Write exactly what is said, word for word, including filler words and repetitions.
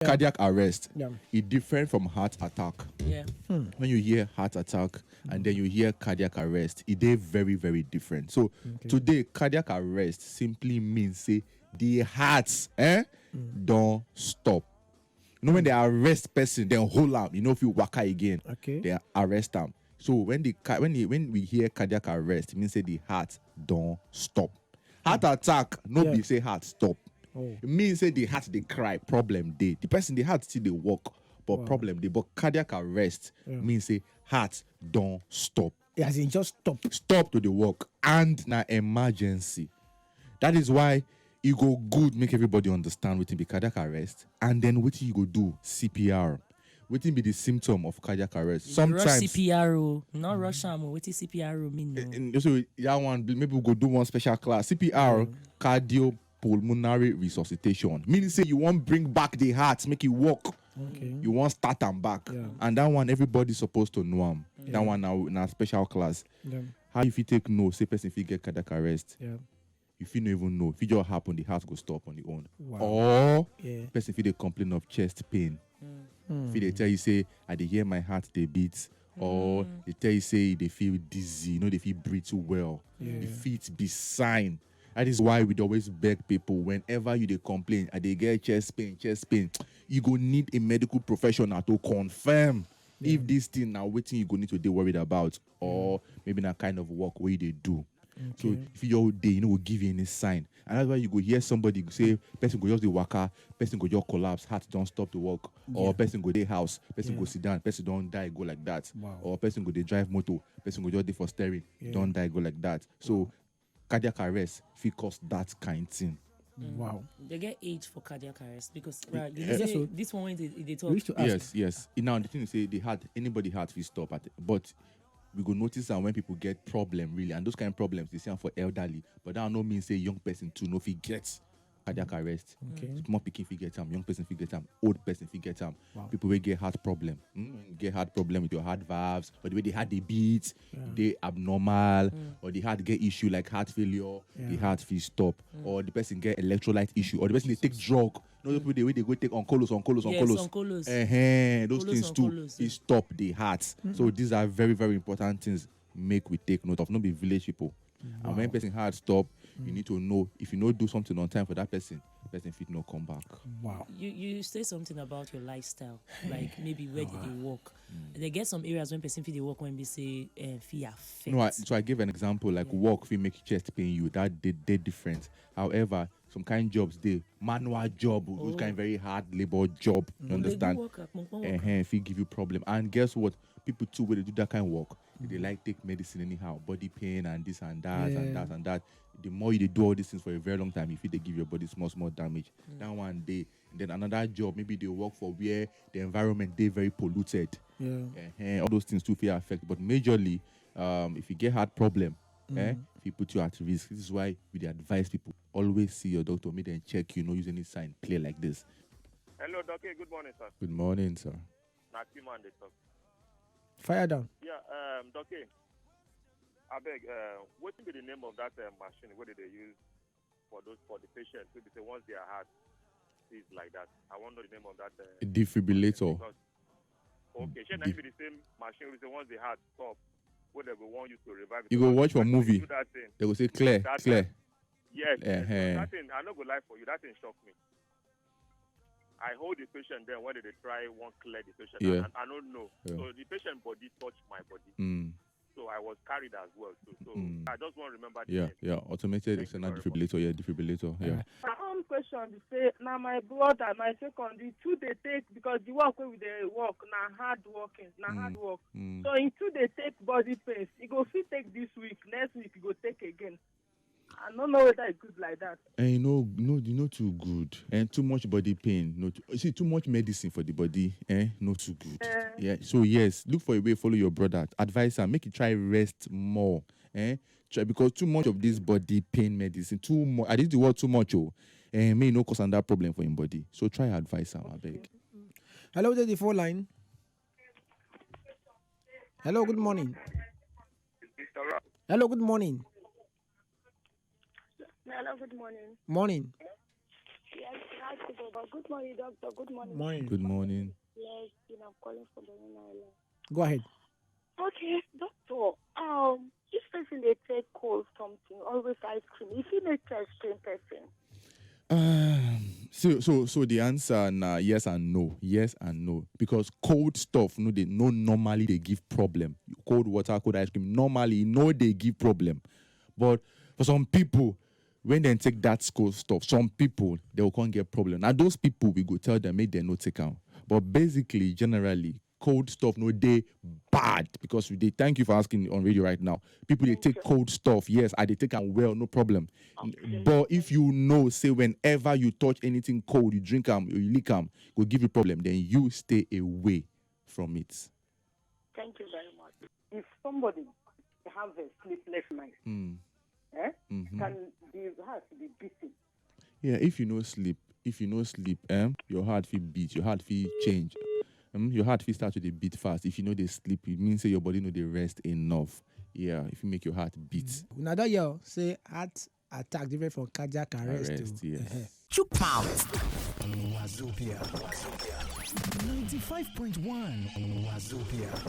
Cardiac arrest, Yeah. It different from heart attack. Yeah. When you hear heart attack and then you hear cardiac arrest, it dey very, very different. So Okay. Today, cardiac arrest simply means say the heart, eh, don't stop. You know, when they arrest person, then hold am. You know, if you waka again, Okay. They arrest am. So when the ca- when the, when we hear cardiac arrest, it means say the heart don't stop. Heart attack, no Yeah. be say heart stop. Oh. It means say the heart they cry, problem dey. The person, the heart still dey work, but Wow. problem dey. But cardiac arrest Yeah. means say heart don't stop. As in just stop. Stop to the work and na emergency. That is why e go good make everybody understand wetin be cardiac arrest and then wetin you go do C P R. Wetin be the symptom of cardiac arrest? Rush C P R o, not rush am o. Wetin C P R o mean? No. And so that one, maybe we go do one special class C P R, cardiopulmonary resuscitation. Meaning say you want bring back the heart, make it work. Okay. You want start am back, Yeah. and that one everybody supposed to know am. That Yeah. One now na special class. Then, How you fit take know say person fit get cardiac arrest? yeah. You fit no even know. If it just happen, the heart go stop on the own. Wow. Or Yeah. Person fit dey complain of chest pain. Hmm. Fit dey tell you say I dey hear my heart dey beat, or they tell you say they feel dizzy, you know, they feel breathe too well. Yeah. It fit be sign. That is why we dey always beg people whenever you dey complain, I dey get chest pain, chest pain. You go need a medical professional to confirm if this thing na wetin you go need to dey worried about, or maybe na kind of work wey you dey do. So Okay. if you just dey, you know, go give you any sign, and that's why you go hear somebody go say person go just dey waka, person go just collapse, heart don stop to work, or Yeah. Person go dey house, person Yeah. go sit down, person don die go like that, Wow. Or person go dey drive motor, person go just dey for steering, Yeah. don die go like that. So cardiac arrest fit cause that kind thing. Wow. They get age for cardiac arrest because right, you Yeah. say So, this one when they, they talk. We used to ask. Yes, yes. E, now the thing is say the heart, anybody heart fit stop at, but we go notice am when people get problem really, and those kind of problems they see am for elderly. But that no mean say young person too no fit get cardiac arrest. Okay. Small pikin fit get am, young person fit get am, old person fit get am. Wow. People wey get heart problem, mm, get heart problem with your heart valves, or the way the heart dey beat, Yeah. dey abnormal, or the heart get issue like heart failure, Yeah. The heart fit stop, or the person get electrolyte issue, or the person dey take drug. No, people dey wey dey go take oncolos, oncolos, Yes, oncolos. oncolos. Eh, those Oncolos, things too, oncolos. E stop the heart. So these are very, very important things. Make we take note of. No be village people. And when person heart stop, you need to know if you no do something on time for that person, person fit no come back. Wow. You you say something about your lifestyle, like maybe where did they work? They get some areas when person fit they work when be say uh, fit affect. No, I, so I give an example. Like work fit make chest pain you. That dey dey different. However, some kind jobs dey manual job, those kind very hard labor job. You They do understand? Work at Monkpon work. Uh-huh, fit give you problem. And guess what? People too wey dey do that kind work, they like take medicine anyhow, body pain and this and that and Yeah. that and that. The more you dey do all these things for a very long time, if you dey give your body small small damage, that one dey. Then another job, maybe they work for where the environment dey very polluted. Yeah. Uh-huh, all those things too fit affect. But majorly, um, if you get heart problem, eh, if you put you at risk. This is why we dey advise people always see your doctor, make dem check you, no use any sign play like this. Hello, Doc. Good morning, sir. Good morning, sir. Na Kiman dey talk. Fire down. Yeah, um, Doc. Abeg, uh, wetin be the name of that uh, machine wey dey dey use for those for the patient wey be say once their heart is like that? I wan know the name of that. Uh, Defibrillator. Because, okay, shey na im be the same machine wey be say once the heart stop, wey dem go wan use to revive it. You go watch for As they movie. Do that thing. They go say clear, That clear. Yes, yes, Eh-heh. That thing, I no go lie for you. That thing shock me. I hold the patient then when they dey try wan clear the patient. Yeah. And I don't know. Yeah. So the patient body touch my body. Mm. So I was carried as well. So, so Mm. I just want to remember the Yeah, name. yeah. Automated Thank you external very much. Defibrillator, yeah, defibrillator, yeah. Alright. My own question be say na my brother, my second, the two dey take because the work wey we dey work na hard working, na Mm. hard work. Mm. So he too dey take body pains. He go fit take this week, next week he go take again. I no know whether e good like that. And you know, no, you know too good. And too much body pain. No, too, you see, too much medicine for the body. Eh, not too good. Eh. Yeah. So yes, look for a way. Follow your brother. Advise am. Make you try rest more. Eh, try because too much of this body pain medicine. Too much. I did the word too much. Oh, eh, may no cause another problem for him body. So try advise am. I beg. Hello, the phone line. Hello, good morning. Hello, good morning. Hello, good morning. Morning. Yes, Achiboba. Good morning, doctor. Good morning. Morning. Good morning. Yes, you know, I'm calling from the Island. Go ahead. Okay, doctor. Um, this person they take cold something, always ice cream. If you make ice cream person, Um, so so so the answer na yes and no, yes and no, because cold stuff no dey no normally dey give problem. Cold water, cold ice cream normally no dey give problem, but for some people, when dem take that cold stuff, some people they will come get problem. Now those people we go tell them make dem no take am. But basically, generally, cold stuff no dey bad, because we dey thank you for asking on radio right now. People they take cold stuff. Yes, I dey take am well, no problem. But if you know say whenever you touch anything cold, you drink am, you lick am, go give you problem, then you stay away from it. Thank you very much. If somebody have a sleepless night, Mm. eh, Mhm. can the heart be beating? Yeah, if you no sleep, if you no sleep, um, your heart fit beat, your heart fit change. Um, your heart fit start to dey beat fast. If you no dey sleep, it means say your body no dey rest enough. Yeah, if you make your heart beat. Una don hear say heart attack different from cardiac arrest. Arrest, o. yes. Ehe. Chook mouth. Wazobia. ninety-five point one Wazobia.